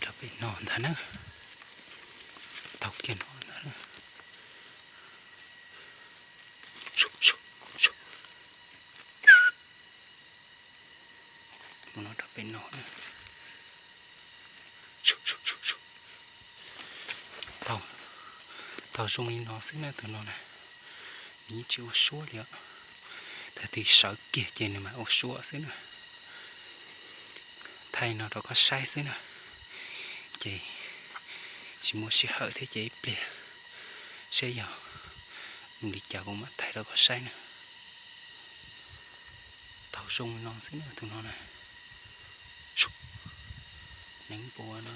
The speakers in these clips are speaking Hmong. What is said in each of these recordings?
Rau pem no ntag na. Taug kiag no ntag na. Mus no rau pem no na. Taug zoo li no xwb na tus no na. Nws yeej tsis ua suab li os. Thaum twg sawv kiag ces nws mam ua suab xwb na. Thaij no rau koj saib xwb na. Ces tsis muaj sij hawm thiab ces ib pliag saib yog mus li cas kuv mam thaij rau koj saib na. Taug zoo no xwb na tus no na. Neev npua no,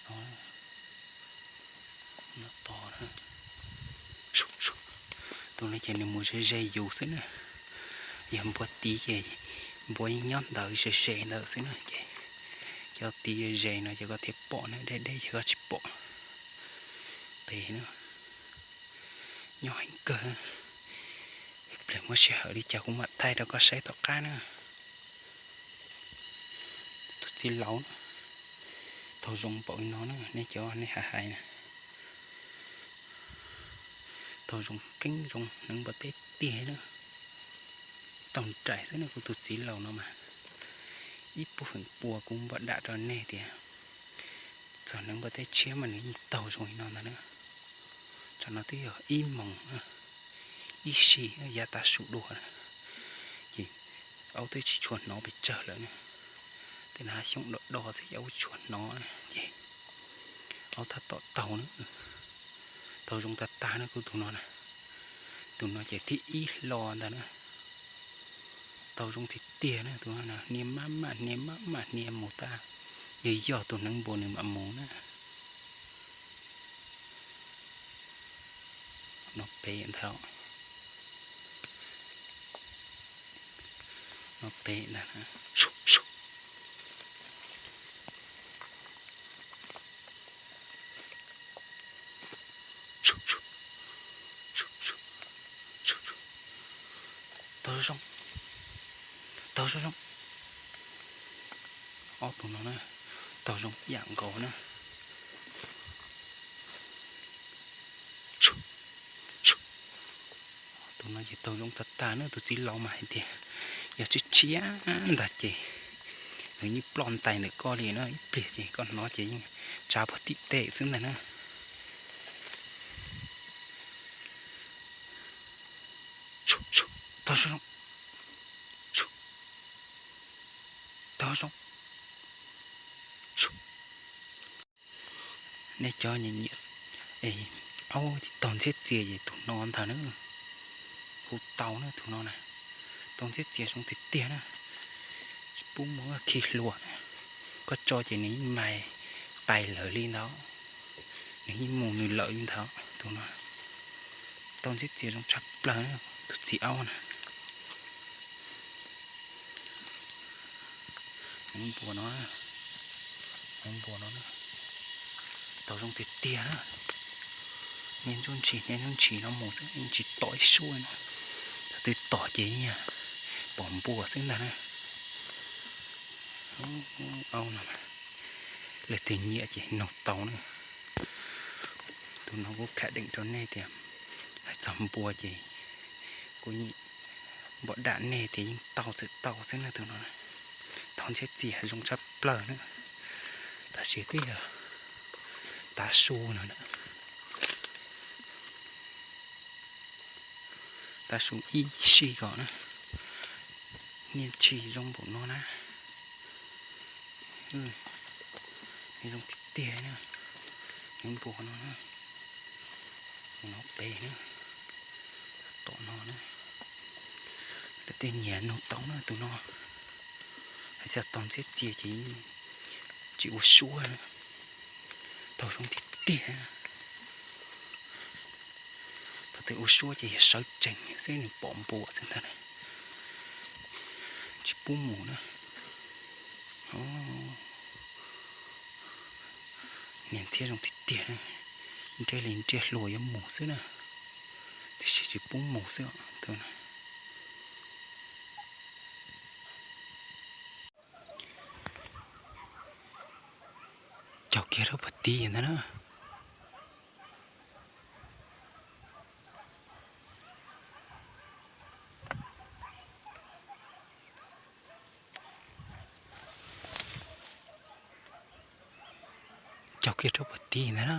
no, no tos na. Tus no ces nws mus ze ze yus xwb na. Yog npua tiv ces npua yeej nyob ntawd ze ze ntawd xwb na ces cov tiv ze ze no ces koj thiaj pom na, deb deb ces koj tsis pom. Pem na, nyob heev kawg. Pliag muaj sij hawm li cas kuv mam thaij rau koj saib tom qab na. Tus txiv laus na, taug zoo npaum li no na, nej cov nej hais hais na. Taug zoo keeb zoo hneev npua teb tiag na. Taug nraim xwb na kuv tus txiv laus no mas. Ib puag feem pua kuv npaj dam rau nej tias txog hneev npua teb tshiab mas nws yeej taug zoo li no ntag na. Tsam no twb yog ib moos ib sij yav tav su dua na, ces aub twb tsis tshua hnov pes tsawg lawm na. Tej no xyoob do do xwb ces aub tsis tshua hnov na ces aub tab tom taug na. Taug zoo tag tag na kuv tus no na. Tus no ces thib ib hlo ntag na. Taug zoo tiag tiag na tus no na, hnia maj mam hnia maj mam hnia mus tag, yog yog tus hneev npua nws mam mus na. No pem ntag, no pem ntag. Taug zoo, taug zoo zoo. Ob tug no na, taug zoo ib yam nkaus na. Tus no ces taug zoo tag tag na, tus txiv laus mas hais tias yog tshiab tshiab ntag ces nws yeej ploj ntais ntawm koj li na, ib pliag ces koj hnov ces yeej tsav puag tim tej xwb ntag na. Taug zoo, taug zoo, nej cov nyiam nyiam aub taug ntxhiab txias ces tus no ntag na, hu tau na tus no na. Taug ntxhiab txias zoo tiag tiag na, tsis pub mus khi hlua na. Koj tso ces nws yeej mais pais lawm li ntawd, nws yeej mus nws lawm li ntawd tus no. Taug ntxhiab txias zoo tshaj plaws na, tus txiv aub na. Npua no, npua no, taug zoo tiag tiag na. Niaj ntsuj ntshis niaj ntsuj ntshis no mus xwb yeej tsis tom ib suab na. Thaum twg tom ces pom npua xwb ntag na. Aub no, leej twg nyiam ces nug tau na. Tus no kuv kham deem rau nej tias hais txog npua ces kuv npam dam nej tias yeej tau txawm tau xwb na tus no. Taug ntxhiab txias zoo tshaj plaws na, tab sis twb yog tav su no na. Tav su ib sij ko na, niaj ntshis zoo npaum no na. Zoo tiag tiag na, npua no na. Tus no pem na, tom no na. Leej twg nyiam nug tau na tus no. Hais txog taug ntxhiab txias ces tsis ua suab, taug zoo tiag tiag. Thaum twg ua suab ces yog sawv tsees xwb nws pom npua xwb ntag na, tsis pub mus na. Niag ntxhiab zoo tiag tiag, nriab li nriab hlua yuav mus xwb na, tiam sis tsis pub mus xwb os. Caug kiag rau puag tid ntag na. Caug kiag rau puag tid ntag na.